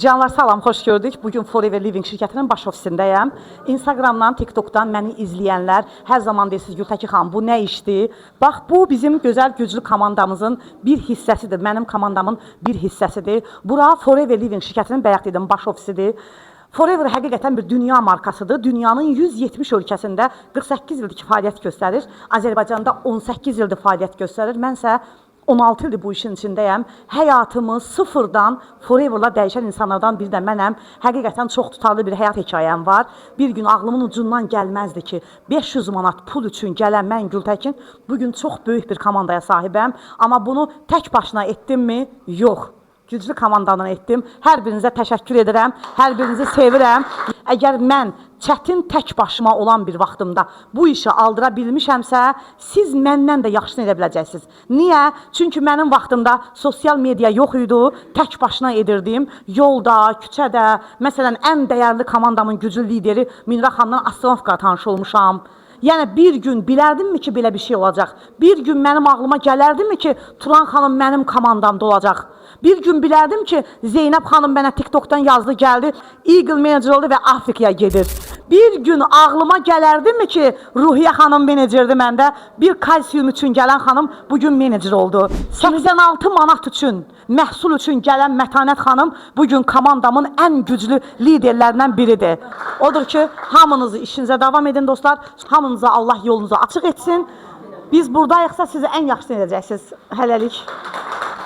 Canlar, salam, xoş gördük. Bugün Forever Living şirkətinin baş ofisindəyəm. Instagramdan, TikTokdan məni izləyənlər hər zaman deyirsiniz: "Gültəkin xanım, bu nə işdir?" Bax, bu bizim gözəl, güclü komandamızın bir hissəsidir. Mənim komandamın bir hissəsidir. Bura Forever Living şirkətinin, bayaq dedim, baş ofisidir. Forever həqiqətən bir dünya markasıdır. Dünyanın 170 ölkəsində 48 ildir ki fəaliyyət göstərir. Azərbaycanda 18 ildir fəaliyyət göstərir. Mənsə 16 ildir bu işin içindəyəm. Həyatımı sıfırdan Forever'la dəyişən insanlardan biri də mənəm. Həqiqətən çox tutarlı bir həyat hekayəm var. Bir gün ağlımın ucundan gəlməzdi ki, 500 manat pul üçün gələn mən Gültəkin bu gün çox böyük bir komandaya sahibəm. Amma bunu tək başına etdimmi? Yox. Güclü komandanla etdim. Hər birinizə təşəkkür edirəm. Hər birinizi sevirəm. Əgər mən çətin, tək başıma olan bir vaxtımda bu işi aldıra bilmişəmsə, siz məndən də yaxşısını edə biləcəksiniz. Niyə? Çünki mənim vaxtımda sosial media yox idi. Tək başına edirdim. Yolda, küçədə, məsələn, ən dəyərli komandamın güclü lideri Münirə xanımla Astanovkada tanış olmuşam. Yəni bir gün bilərdimmi ki, belə bir şey olacaq? Bir gün mənim ağlıma gələrdimi ki, Turan xanım mənim komandamda olacaq? Bir gün bilərdim ki, Zeynəb xanım mənə TikTokdan yazdı, gəldi, Eagle manager oldu və Afrikaya gedir? Bir gün ağlıma gələrdimi ki, Ruhiyyə xanım menecerdir məndə. Bir kalsium üçün gələn xanım bu gün menecer oldu. 86 manat üçün, məhsul üçün gələn Mətanət xanım bu gün komandamın ən güclü liderlərindən biridir. Odur ki, hamınızı işinizə davam edin, dostlar. Hamınıza Allah yolunuzu açıq etsin. Biz buradayıqsa sizi ən yaxşısını edəcəksiniz. Hələlik.